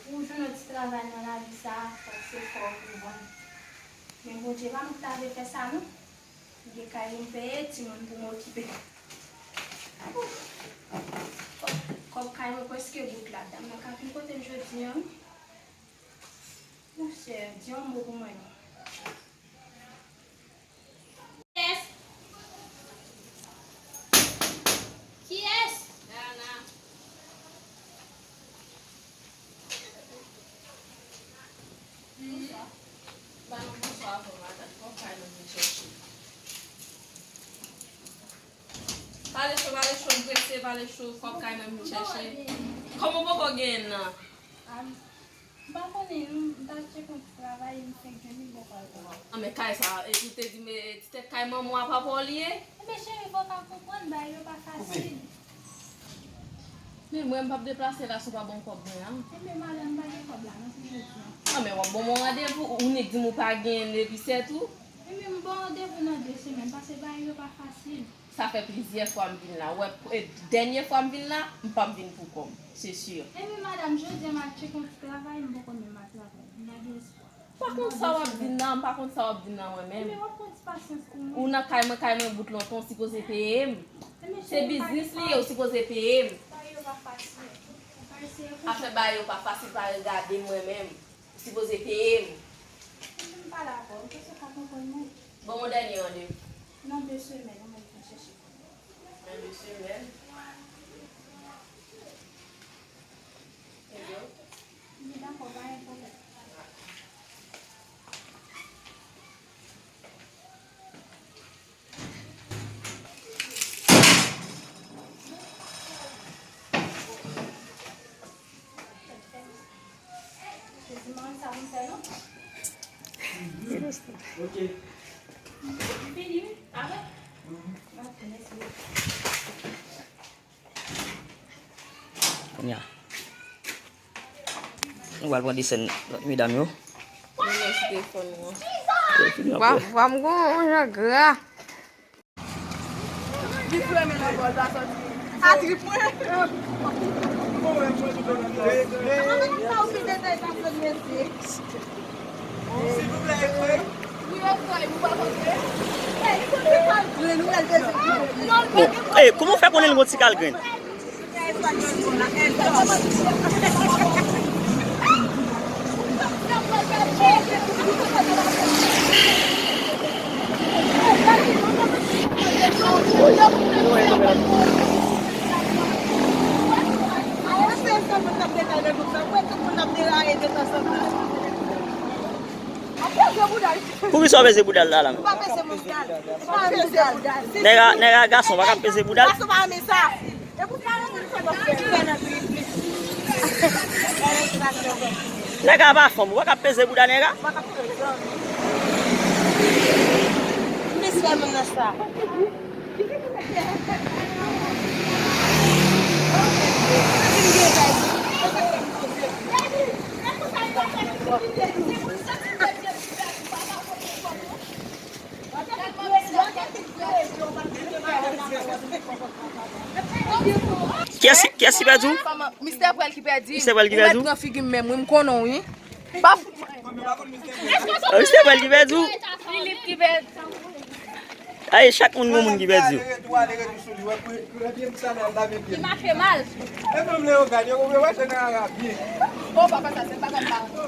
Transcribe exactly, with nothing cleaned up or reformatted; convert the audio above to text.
Pou w jwenn yon ti travay nan lavi sa a, fòk se fò w pou vann. Men Bondye pa m ki ta vle fè sa non. M gen kay pou m peye, timoun pou m okipe. Kòb, kòb kay mwen prèske bout la. Dam nan ka vin kote m jodi a wi. Monchè, di yon mo pou mwen non. Kiyès? Kiyès? Dana. Bonswa. Ba nou bonswa avè w, matant. Kòb kay mwen vin chèche. Pale cho, pale cho, m prese, pale cho, kòb kay mwen vin chèche. Kòman w poko genyen l nan? M pa konnen non, m t al tcheke yon ti travay, m fenk jwenn li, m poko al pran. An, men kay sa, epi w te di m, e, ti tèt kay manman w a papa w li ye? Ebyen cheri, fò w ka konprann, bagay yo pa fasil. Men mwen, m p ap deplase la si w pa ban m kòb mwen an. Ebyen madanm, m pa gen kòb la non pou jodi an. An, men w ap ban m yon randevou, ou nik di m ou pa genyen l epi sètou. Ebyen m ba w randevou nan de semèn, paske bagay yo pa fasil. Sa fè plizyè fwa m vin la. Ou wè, e, dènye fwa m vin la, m p ap vin pou kò m, se si. Ebyen madanm, jodi a m al tcheke yon ti travay, m poko menm al travay. M pa gen espwa. M pa konn sa w ap di m nan, m pa konn sa w ap di m nan mwen menm. Ebyen w ap pran ti pasyans pou mwen. Ou nan kay mwen, kay mwen bout lontan, ou sipoze peye m. Ebyen cheri, m pa gen pa. Se biznis li ye, ou sipoze peye m. Bagay yo pa fasil. Ou pa eseye pou mwen. Afè bagay yo pa fasil, pa regade m mwen menm. Ou sipoze peye m. Ebyen m pale avè w, ou panse w ka konprann mwen? Ban m yon dènye randevou. Nan de semèn, ou mèt vin chèche. Nan de semèn. Ebyen, ok. Li dakò, pa gen pwoblèm. Kounye a, nou pral pran desen lòt medam yo. Mwen mèsi telefòn ou an. Vwa, vwa m gon yon jan gra. Li flemen nan bòl la sòti. A trip mwen. Sa ou fin detay sa fè mesye. Silvouplè, ekway. Wi, ekway, ou pa kontre. Ey, li konn ki sa l vle, nou wè l bezwen. Oh, ey, kòman w fè konnen l gon ti kal grenn? Poukisa w peze bouda l la, la menm? Nèg a, nèg a gason pa ka peze bouda l? Nèg a pa fanm, ou pa ka peze bouda nèg a? Kiyès, kiyès ki pèdi w? Mistè Pwèl ki pèdi. Mistè Pwèl ki pèdi w? Ou mèt pran figi m menm, wi, m konnen w, wi. Pa f- Mistè Pwèl ki pèdi w? Filip ki pèdi. Ay, chak moun gon moun ki pèdi w. Li mache mal. Oh, papa, sa se pa kòm pa.